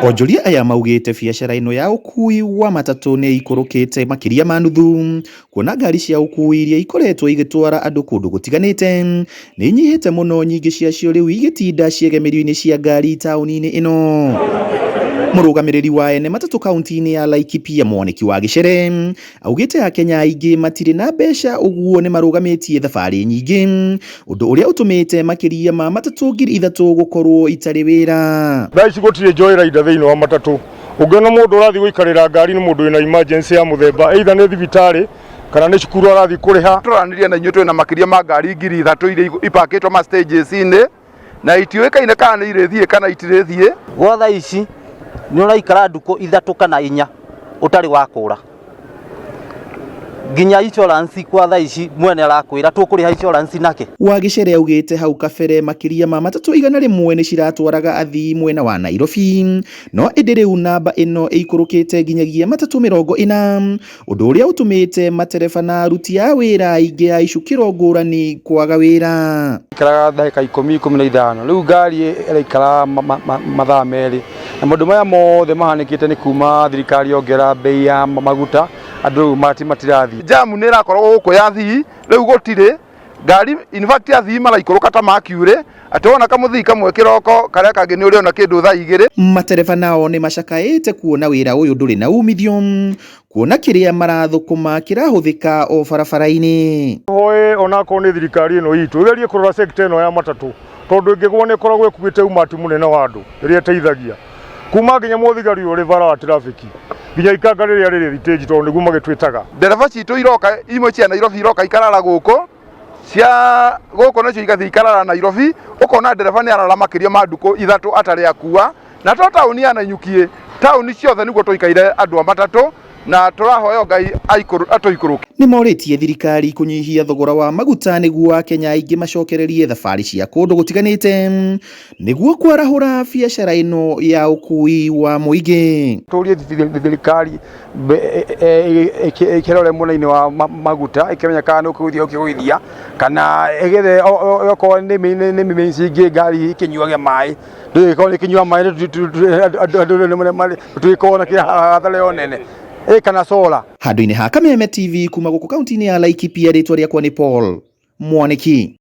Onjoria aya maugĩte biacara ĩno ya ũkui wa matatũ nĩ ĩikũrũkĩte makĩria ma nuthu, kuona ngari cia ũkui iria ikoretwo igĩtwara andũ kũndũ gũtiganĩte nĩ inyihĩte mũno, nyingĩ ciacio rĩu igĩtinda ciegemerio-inĩ cia ngari taũni-inĩ ĩno. Mũrũgamĩrĩri wa ene matatũ kaunti-inĩ ya Laikipia Mwaniki wa Gĩcere augĩte Akenya aingĩ matirĩ na mbeca ũguo nĩ marũgamĩtie thabarĩ nyingĩ, ũndũ ũrĩa ũtũmĩte makĩria ma matatũ 3000 gũkorwo itarĩ wĩra. Thaa ici gũtirĩ joyride thĩinĩ wa matatũ. Ũngĩona mũndũ ũrathiĩ gũikarĩra ngari nĩ mũndũ wĩna emergency ya mũthemba either nĩ thibitarĩ kana nĩ cukuru arathiĩ kũrĩha. Tũranĩria na inyuĩ twĩna makĩria ma ngari 3000 iria ipakĩtwo ma stages-inĩ na itiũĩkaine kana nĩ irĩthiĩ kana itirĩthiĩ. Gwa thaa ici nĩ ũraikara ndukũ 3 kana 4 ũtarĩ wakũra. Nginya insurance kwa thaa ici mwene arakwĩra tũkũrĩha insurance nake. Wagĩcere augĩte hau kabere makĩria ma matatũ 100 nĩ ciratwaraga athii mwena wa Nairobi, no ĩndĩ rĩu namba ĩno ĩikũrũkĩte nginyagia matatũ 40, ũndũ ũrĩa ũtũmĩte matereba na aruti a wĩra aingĩ a icukĩro ngũrani kwaga wĩra. Ikaraga ndagĩka 10, 15, rĩu ngari ĩraikara mathaa 2, na maũndũ maya mothe mahanĩkĩte nĩ kuma thirikari yongerera bei ya maguta, andũ rĩu matirathiĩ. Jamu nĩ ĩrakorwo gũkũ ya athii, rĩu gũtirĩ ngari, in fact athii maraikũrũka ta Mercury, atĩ wona kamũthii kamwe kĩroko karĩa kangĩ nĩ ũrĩona kĩndũ thaa 2. Matereba nao nĩ macakaĩte kuona wĩra ũyũ ndũrĩ na umithio, kuona kĩrĩa marathũkũma kĩrahũthĩka o barabara-inĩ. Hoe onakorwo nĩ thirikari ĩno itũ ĩgerie kũrora sector ĩno ya matatũ, tondũ ĩngĩgwo nĩ ĩkoragwo ĩkuĩte umati mũnene wa andũ ĩrĩa ĩteithagia kuma nginya mũthigari ũrĩ bara wa traffic nginya ikanga rĩrĩa rĩrĩ thitĩnji, tondũ nĩguo magĩtwĩtaga. Ndereba citũ iroka imwe cia Nairobi iroka ikarara gũkũ, cia gũkũ nacio igathiĩ ikarara Nairobi, ũkona ndereba nĩ arara makĩria ma ndukũ 3 atarĩ akua. Na to taũni ya Nanyuki, taũni ciothe nĩguo tũikaire andũ a matatũ, na tũrahoya Ngai atũikũrũkie. Nĩ morĩtie thirikari kũnyihia thogora wa maguta nĩguo Akenya aingĩ macokererie thabarĩ cia kũndũ gũtiganĩte nĩguo kwarahũra biacara ĩno ya ũkui wa mũingĩ. Tũrie thirikari ĩkĩrore mwena-inĩ wa maguta, ĩkĩmenya kana nĩ ũkũgũithia ũkĩgũithia, kana ĩgethe okorwo nĩ mĩciĩ ingĩ ngari ĩkĩnyuage maĩ, ndĩgĩkorwo ĩkĩnyua maĩ andũ tũgĩkorwo na hathara ĩyo nene, kana solar. Handũ-inĩ ha Kameme TV kuma gũkũ kaunti-inĩ ya Laikipia, rĩtwa rĩakwa nĩ Paul Mwaniki.